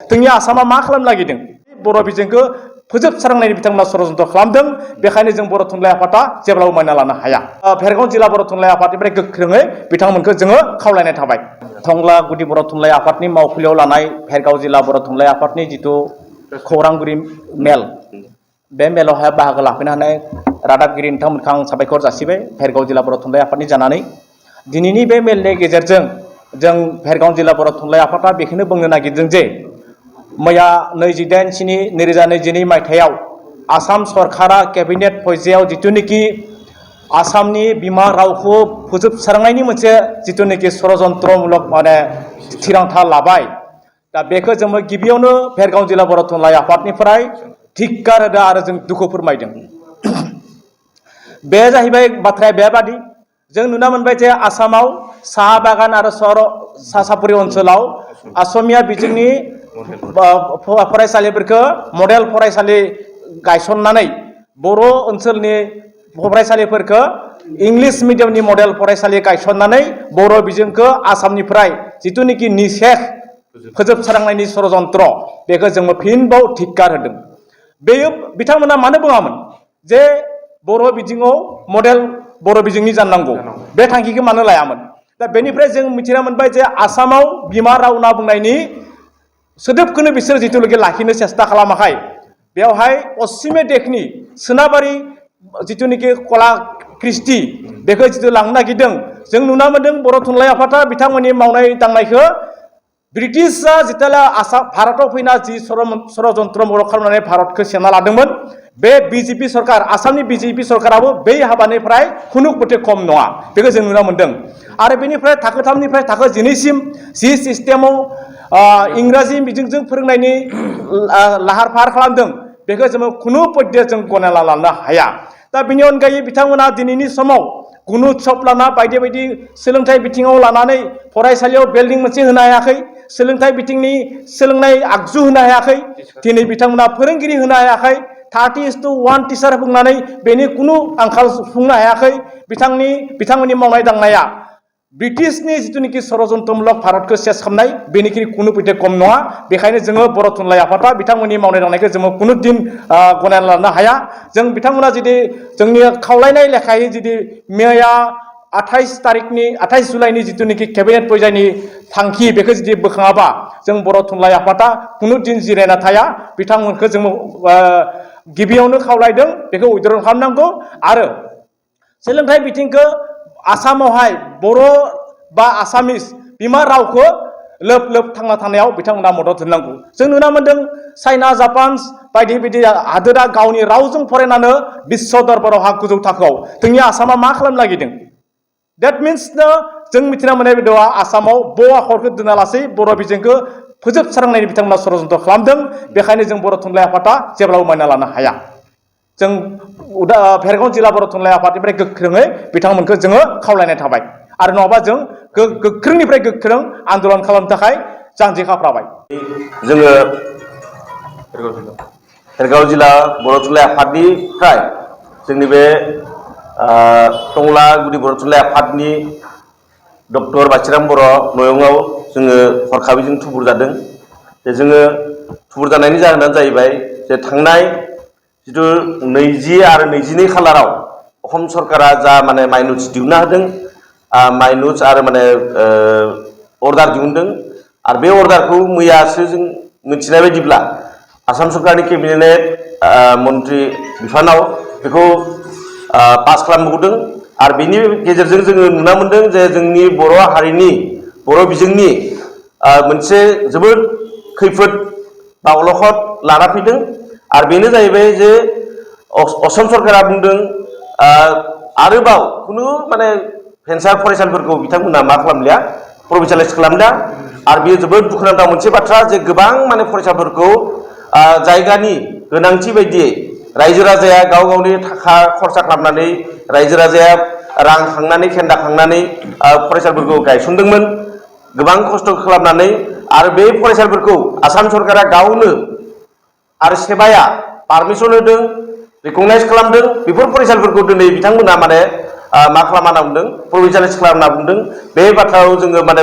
जोंनि आसामा मा खालामनो नागिरदों बर' बिजोंखौ फोजोबस्रांनायनि बिथांमोना षड़यन्त्र खालामदों। बेखायनो जों बर' थुनलाइ आफादा जेब्लाबो मानिना लानो हाया। भेरगाव जिल्ला बर' थुनलाइ आफादनिफ्राय गोख्रोङै बिथांमोनखौ जोङो खावलायनाय थाबाय। टंला गुदि बर' थुनलाइ आफादनि मावखुलियाव लानाय भेरगाव जिल्ला बर' थुनलाइ आफादनि जिथु खौरांगिरि मेल, बे मेलावहाय बाहागो लाफैनो हानाय रादाबगिरि नोंथांमोनखौ आं साबायखर जासिबाय भेरगाव जिल्ला बर' थुनलाइ आफादनि जानानै। दिनैनि बे मेलनि गेजेरजों जों भेरगाव जिल्ला बर' थुनलाइ आफादा बेखौनो बुंनो नागिरदों जे मैया 28/7/2022 मायथाइयाव आसाम सरकारा केबिनेट पର୍ଯ୍यायाव जिथुनिखि आसामनि बिमा रावखौ फोजोबस्रांनायनि मोनसे जिथुनिखि षड़यन्त्रमूलक थिरांथा लाबाय। दा बेखौ जोङो गिबियावनो भेरगाव जिल्ला बर' थुनलाइ आफादनिफ्राय धिक्कार होदों आरो जों दुखु फोरमायदों। बे जाहैबाय बाथ्राया बेबादि जों नुनो मोनबाय जे आसामाव साहा बागान आरो सासापुरि ओनसोलाव असमिया बिजोंनि फरायसालिफोरखौ मडेल फरायसालि गायसननानै बर' ओनसोलनि फरायसालिफोरखौ इंलिश मिडियामनि मडेल फरायसालि गायसननानै बर' बिजोंखौ आसामनिफ्राय जिथुनिखि निसेख फोजोबस्रांनायनि षड़यन्त्र बेखौ जोङो फिनबाव धिक्कार होदों। बेयो बिथांमोना मानो बुङामोन जे बर' बिजोङाव मडेल बर' बिजोंनि जानांगौ, बे थांखिखौ मानो लायामोन? दा बेनिफ्राय जों मिथिना मोनबाय जे आसामाव बिमा राव होनना बुंनायनि सोदोबखौनो बिसोर जिथुनिखि लाखिनो सेस्था खालामाखै। बेवहाय पश्चिमे देशनि सोनाबारि जिथुनिखि कला कृष्टि बेखौ जिथु लांनो नागिरदों। जों नुना मोनदों बर' थुनलाइ आफादा बिथांमोननि मावनाय दांनायखौ ब्रिटिशआ जितला भारताव फैना जि षड़यन्त्रमूलक खालामनानै भारतखौ सेना लादोंमोन, बे बिजेपि सरकार आसामनि बिजेपि सरकाराबो बै हाबानिफ्राय खुनु मथे खम नङा, बेखौ जों नुना मोनदों। आरो बेनिफ्राय थाखो 3निफ्राय थाखो 9सिम जि सिस्टेमाव इंराजि बिजोंजों फोरोंनायनि लाहार फाहार खालामदों, बेखौ जोङो खुनु पध्य जों गनायना लानो हाया। दा बेनि अनगायै बिथांमोना दिनैनि समाव गुणउत्सब लाना बायदि बायदि सोलोंथाइ बिथिङाव लानानै फरायसालियाव बिल्डिं मोनसे होनो हायाखै, सोलोंथाइ बिथिंनि सोलोंनाय आगजु होनो हायाखै, दिनै बिथांमोना फोरोंगिरि होनो हायाखै, 30:1 टिचार बुंनानै बेनि कुनु आंखाल सुफुंनो हायाखै। बिथांमोननि मावनाय दांनाया ब्रिटिशनि जिथुनिखि षड़यन्त्रमूलक भारतखौ सेस खालामनाय बेनिख्रुइ कुनु पध्य खम नङा। बेखायनो जोङो बर' थुनलाइ आफादा बिथांमोननि मावनाय दांनायखौ जोङो कुनु दिन गनायना लानो हाया। जों बिथांमोना जुदि जोंनि खावलायनाय लेखायै जुदि मैया 28 जुलाइनि जिथुनिखि केबिनेट पର୍ଯ୍यायनि थांखि बेखौ जुदि बोखाङाबा जों बर' थुनलाइ आफादा कुनु दिन जिरायना थाया। बिथांमोनखौ जोङो गिबियावनो खावलायदों बेखौ उइद्र' खालामनांगौ आरो सोलोंथाइ बिथिंखौ आसामावहाय बर' बा आसामिस बिमा रावखौ लोब लोब थांना थानायाव बिथांमोना मदद होनांगौ। जों नुना मोनदों चाइना जापान बायदि बायदि हादोरा गावनि रावजों फरायनानै बिश्व दरबारावहा गोजौ थाखोआव, जोंनि आसामा मा खालामनो नागिरदों? That means जों मिथिना मोननाय बायदिब्ला आसामाव ब आखरखौ दोना लासै बर' बिजोंखौ फोजोबस्रांनायनि बिथांमोना षड़यन्त्र खालामदों। बेखायनो जों बर' थुनलाइ आफादा जेब्लाबो मानिना लानो हाया। जों भेरगाव जिल्ला बर' थुनलाइ आफादनिफ्राय गोख्रोङै बिथांमोनखौ जोङो खावलायनाय थाबाय आरो नङाबा जों गोख्रोंनिफ्राय गोख्रों आन्दलन खालामनो थाखाय जानजि खाफ्राबाय। जोङो भेरगाव जिल्ला बर' थुनलाइ आफादनिफ्राय जोंनि बे टंला गुदि बर' थुनलाइ आफादनि डक्टर बासिराम बर' नयंआव जोङो हरखाबै जों थुबुर जादों। जे जोङो थुबुर जानायनि जाहोनानो जाहैबाय जे थांनाय जिथु 20 आरो 22 खालाराव असम सरकारा जा माइनुट्स दिहुनना होदों, माइनुट्स आरो अर्डार दिहुनदों आरो बे अर्डारखौ मैयासो जों मिथिनाय बायदिब्ला आसाम सरकारनि केबिनेट मन्त्रि बिफानाव बेखौ पास खालामबोदों। आरो बेनि गेजेरजों जोङो नुना मोनदों जे जोंनि बर' हारिनि बर' बिजोंनि मोनसे जोबोद खैफोद बा अलखद लाना फैदों। आरो बेनो जाहैबाय जे असम सरकारा बुंदों आरोबाव खुनु भेन्सार फरायसालिफोरखौ बिथांमोना मा खालामलिया, प्रभिन्सियेलाइज खालामलिया। आरो बेयो जोबोद दुखुनांथाव मोनसे बाथ्रा जे गोबां फरायसाफोरखौ जायगानि गोनांथि बायदियै रायजो राजाया गाव गावनि थाखा खरसा खालामनानै रायजो राजाया रां खांनानै खेन्दा खांनानै फरायसालिफोरखौ गायसनदोंमोन गोबां खस्थ' खालामनानै। आरो बे फरायसालिफोरखौ आसाम सरकारा गावनो आरो सेबाया पारमिसन होदों, रिकगनाइज खालामदों। बेफोर फरायसालिफोरखौ दिनै बिथांमोना मा खालामा होनना बुंदों प्रभिन्सियेलाइज खालाम होनना बुंदों बे बाथ्रायाव जोङो माने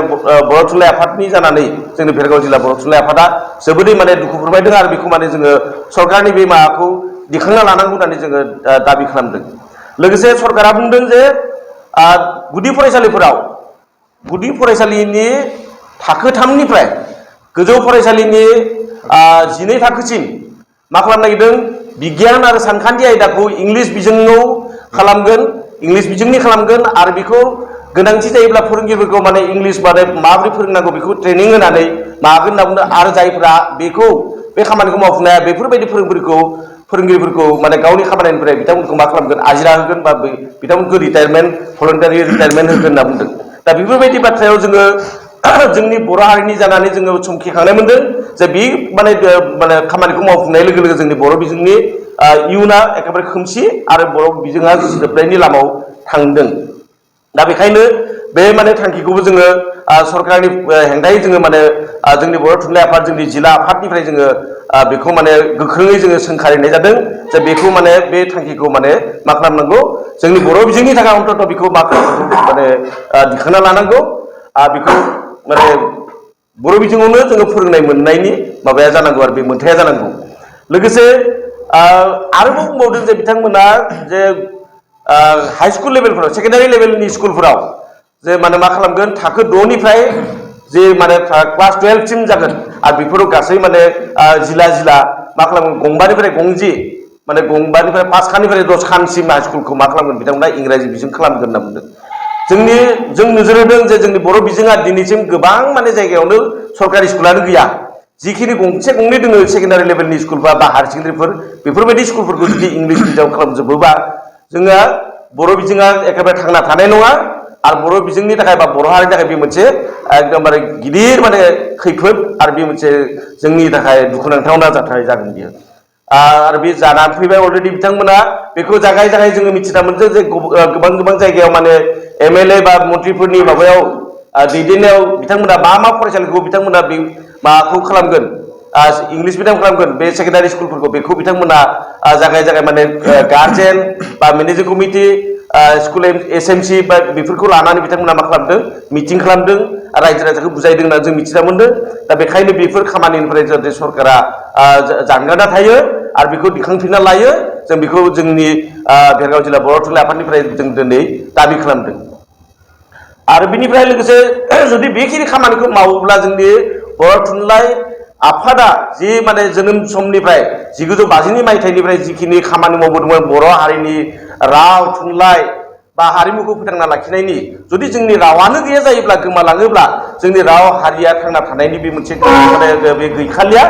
बर' थुनलाइ आफादनि जानानै जोंनि भेरगाव जिल्ला बर' थुनलाइ आफादा जोबोरै माने दुखु फोरमायदों आरो बेखौ माने जोङो सरकारनि बे माबाखौ दिखांना लानांगौ होननानै जोङो दाबि खालामदों। लोगोसे सरकारा बुंदों जे गुदि फरायसालिफोराव गुदि फरायसालिनि थाखो 3निफ्राय गोजौ फरायसालिनि 12 थाखोसिम मा खालामनो नागिरदों बिगियान आरो सानखान्थि आयदाखौ इंलिस बिजोङाव खालामगोन इंलिस बिजोंनि खालामगोन आरो बेखौ गोनांथि जायोब्ला फोरोंगिरिफोरखौ माने इंलिस माने माबोरै फोरोंनांगौ बेखौ ट्रेनिं होनानै मागोन होनना बुंदों आरो जायफ्रा बेखौ बे खामानिखौ मावफुंनो हाया बेफोरबायदि फोरोंगिरिफोरखौ माने गावनि खामानिनिफ्राय बिथांमोनखौ मा खालामगोन आजिरा होगोन बा बिथांमोनखौ रिटायारमेन्ट भलन्टारि रिटायारमेन्ट होगोन होनना बुंदों। दा बेफोरबायदि बाथ्रायाव जोङो जोंनि बर' हारिनि जानानै जोङो समखिखांनाय मोनदों जे बे माने खामानिखौ मावफुंनाय लोगो लोगो जोंनि बर' बिजोंनि इयुना एकेबारे खोमसि आरो बर' बिजोङा जोबनायनि लामायाव थांदों। दा बेखायनो बे माने थांखिखौबो जोङो सरकारनि हेंथायै जोङो माने जोंनि बर' थुनलाइ आफाद जोंनि जिल्ला आफादनिफ्राय जोङो बेखौ माने गोख्रोङै जोङो सोंखारिनाय जादों जे बेखौ माने बे थांखिखौ माने मा खालामनांगौ जोंनि बर' बिजोंनि थाखाय अन्तत बेखौ मा खालामनांगौ माने दिखांना लानांगौ बेखौ माने बर' बिजोङावनो जोङो फोरोंनाय मोननायनि माबाया जानांगौ आरो बे मोनथाया जानांगौ। लोगोसे आरोबाव बुंबावदों जे बिथांमोना जे हाइ स्कुल लेभेलफोराव सेकेन्डारि लेभेलनि स्कुलफोराव जे माने मा खालामगोन थाखो 6निफ्राय जे माने क्लास 12सिम जागोन आरो बेफोराव गासै माने जिल्ला मा खालामगोन गंबानिफ्राय गंजि माने गंबानिफ्राय 5 खाननिफ्राय 10 खानसिम स्कुलखौ मा खालामगोन बिथांमोना इंराजि बिजों खालामगोन होनना बुंदों। जों नोजोर होदों जे जोंनि बर' बिजोङा दिनैसिम गोबां माने जायगायावनो सरकारि स्कुलानो गैया। जिखिनि गंसे गंनै दङ सेकेन्डारि लेभेलनि स्कुलफोर बा हायार सेकेन्डारिफोर बेफोरबायदि स्कुलफोरखौ जुदि इंलिस मिडियाम खालामजोबोबा जोङो बर' बिजोङा एकेबारे थांना थानाय नङा आरो बर' बिजोंनि थाखाय बा बर' हारिनि थाखाय बे मोनसे एकदमबारे गिदिर माने खैफोद आरो बे मोनसे जोंनि थाखाय दुखुनांथावना जाथाय जागोन बियो। आरो बे जानानै फैबाय अलरेडि बिथांमोना बेखौ जागाय जोङो मिथिना मोनदों जे गोबां जायगायाव माने MLA बा मन्थ्रिफोरनि माबायाव दैदेननायाव बिथांमोना मा फरायसालिखौ बिथांमोना बे माबाखौ खालामगोन इंलिस मिडियाम खालामगोन बे सेकेन्डारि स्कुलफोरखौ बेखौ बिथांमोना जागाय माने गार्जेन बा मेनेजिं कमिटि स्कुल SMC बा बेफोरखौ लानानै बिथांमोना मा खालामदों मिटिं खालामदों रायजो राजाखौ बुजायदों होनना जों मिथिना मोनदों। दा बेखायनो बेफोर खामानिनिफ्राय जाहाथे सरकारा जानगारना थायो आरो बेखौ दिखांफिनना लायो जों बेखौ जोंनि भेरगाव जिल्ला बर' थुनलाइ आफादनिफ्राय जों दिनै दाबि खालामदों। आरो बिनिफ्राय लोगोसे जुदि बेखिनि खामानिखौ मावोब्ला जोंनि बर' थुनलाइ आफादा जि माने जोनोम समनिफ्राय 1952 मायथाइनिफ्राय जिखिनि खामानि मावबोदोंमोन बर' हारिनि राव थुनलाइ बा हारिमुखौ फोथांना लाखिनायनि जुदि जोंनि रावानो गैया जायोब्ला गोमालाङोब्ला जोंनि राव हारिया थांना थानायनि बे मोनसे माने बे गैखालिया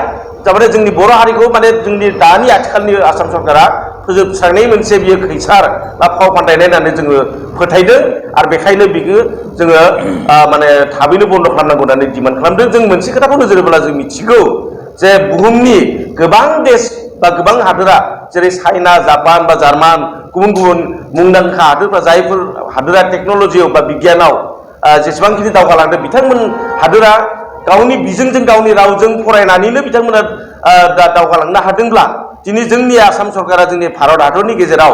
थारमाने जोंनि बर' हारिखौ माने जोंनि दानि आथिखालनि आसाम सरकारा फोजोबस्रांनाय मोनसे बियो खैसार बा फाव फान्दायनाय होननानै जोङो फोथायदों आरो बेखायनो बेखौ जोङो माने थाबैनो बन्द' खालामनांगौ होननानै डिमान्ड खालामदों। जों मोनसे खोथाखौ नोजोर होब्ला जों मिथिगौ जे बुहुमनि गोबां देश बा गोबां हादोरा जेरै चाइना जापान बा जार्मान गुबुन मुंदांखा हादोरफ्रा जायफोर हादोरा टेक्न'लजियाव बा बिगियानाव जेसेबांखिनि दावगालांदों बिथांमोन हादोरा गावनि बिजोंजों गावनि रावजों फरायनानैनो बिथांमोना दावगालांनो हादोंब्ला दिनै जोंनि आसाम सरकारा जोंनि भारत हादरनि गेजेराव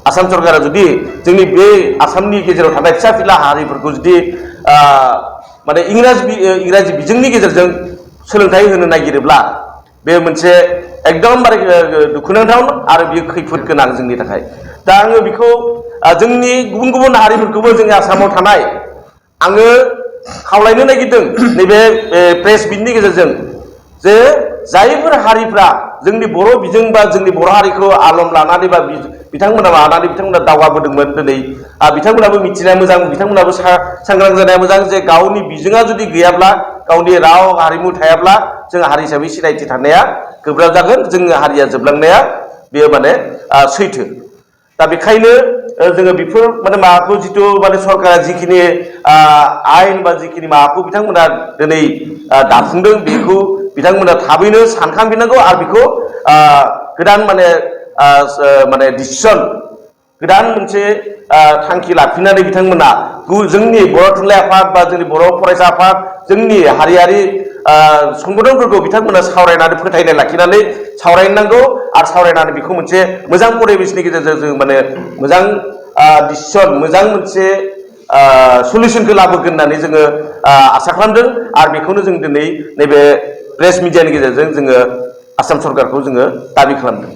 आसाम सरकारा जुदि जोंनि बे आसामनि गेजेराव थानाय फिसा फिला हारिफोरखौ जुदि माने इंराजि बिजोंनि गेजेरजों सोलोंथाइ होनो नागिरोब्ला बे मोनसे एकदमबारे दुखुनांथाव आरो बियो खैफोद गोनां जोंनि थाखाय। दा आङो बेखौ जोंनि गुबुन हारिफोरखौबो जोंनि आसामाव थानाय आङो खावलायनो नागिरदों नैबे प्रेस मिटनि गेजेरजों जे जायफोर हारिफ्रा जोंनि बर' बिजों बा जोंनि बर' हारिखौ आलम लानानै बा बिथांमोना लानानै बिथांमोना दावगाबोदोंमोन दिनै बिथांमोनाबो मिथिनाया मोजां बिथांमोनाबो सांग्रां जानाया मोजां जे गावनि बिजोङा जुदि गैयाब्ला गावनि राव हारिमु थायाब्ला जों हारि हिसाबै सिनायथि थानाया गोब्राब जागोन जोंनि हारिया जोबलांनाया बेयो माने सैथो। दा बेखायनो जोङो बेफोर माने माबाखौ जिथु माने सरकारा जिखिनि आयेन बा जिखिनि माबाखौ बिथांमोना दिनै दाफुंदों बेखौ बिथांमोना थाबैनो सानखांफिननांगौ आरो बेखौ गोदान माने डिसिसन गोदान मोनसे थांखि लाफिननानै बिथांमोना जोंनि बर' थुनलाइ आफाद बा जोंनि बर' फरायसा आफाद जोंनि हारियारि संगठनफोरखौ बिथांमोना सावरायनानै फोथायनाय लाखिनानै सावरायनांगौ आरो सावरायनानै बेखौ मोनसे मोजां परिबेसनि गेजेरजों जों माने मोजां डिसिसन मोजां मोनसे सल्युसनखौ लाबोगोन होननानै जोङो आसा खालामदों आरो बेखौनो जों दिनै नैबे प्रेस मिडियानि गेजेरजों जोङो आसाम सरकारखौ जोङो दाबि खालामदों।